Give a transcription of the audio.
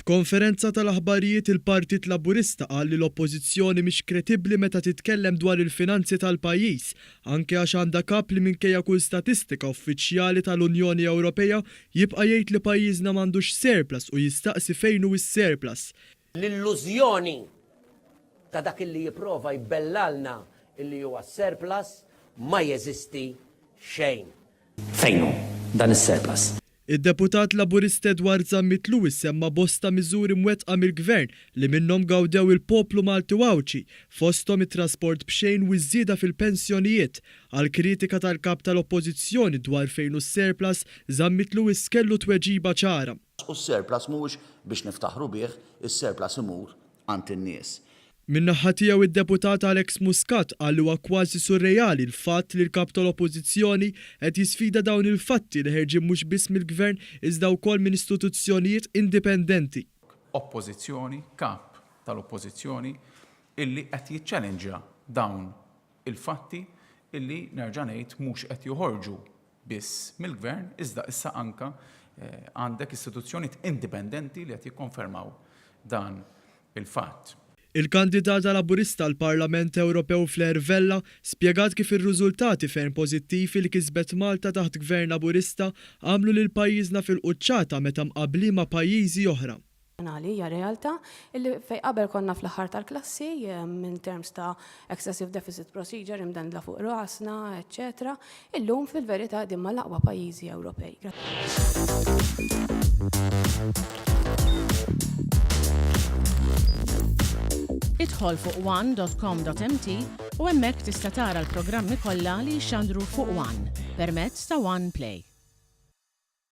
F'konferenza tal-aħbarijiet il-Partit Laburista qal li l-Oppożizzjoni mhix kredibbli meta titkellem dwar il-finanzi tal-pajjiż, anke għax għandha Kap li minkejja kull statistika uffiċjali tal-Unjoni Ewropea jibqa' jgħid li pajjiżna m'għandux surplus u jistaqsi fejn hu s-surplus. L-illużjoni ta' dak illi jipprova jbellalna illi huwa s-surplus ma jeżisti xejn. Fejn hu dan is-surplus? Id-Deputat Laburista Edward Zammit Lewis semma bosta miżuri mwettqa mill-Gvern li minnhom gawdew il-poplu Malti u Għawdxi, fosthom it-trasport b'xejn u ż-żieda fil-pensjonijiet. Għall-kritika tal-Kap tal-Oppożizzjoni dwar fejn hu s-surplus, Zammit Lewis kellu tweġiba ċara. U s-surplus mhuwiex biex niftaħru bih, is-surplus imur għand in-nies. Min-naħa tiegħu id-Deputat Alex Muscat qal li huwa kważi surreali l-fatt li l-Kap tal-Oppożizzjoni qed jisfida dawn il-fatti li ħerġin mhux biss mill-Gvern iżda wkoll minn istituzzjonijiet indipendenti. Oppożizzjoni, Kap tal-Oppożizzjoni illi qed jiċċellenġja dawn il-fatti illi nerġa' ngħid mhux qed joħorġu biss mill-Gvern iżda issa anke għandek istituzzjonijiet indipendenti li qed jikkonfermaw dan il-fatt. Il-kandidata Laburista għall-Parlament Ewropew Fleur Vella spjegat kif ir-rużultati ferm pożittivi li kisbet Malta taħt Gvern Laburista għamlu lil pajjiżna fil-quċċata meta mqabblin ma' pajjiżi oħra. Nazzjonali hija realtà illi fejn qabel konna fl-aħħar tal-klassi in terms ta' excessive deficit procedure imdendla fuq rasna, eċċetera, illum fil-verità qegħdin mal-aqwa pajjiżi Ewropej. Idħol fuq one.com.mt u hemmhekk tista' tara l-programmi kollha li jixxandru fuq One permezz ta' One Play.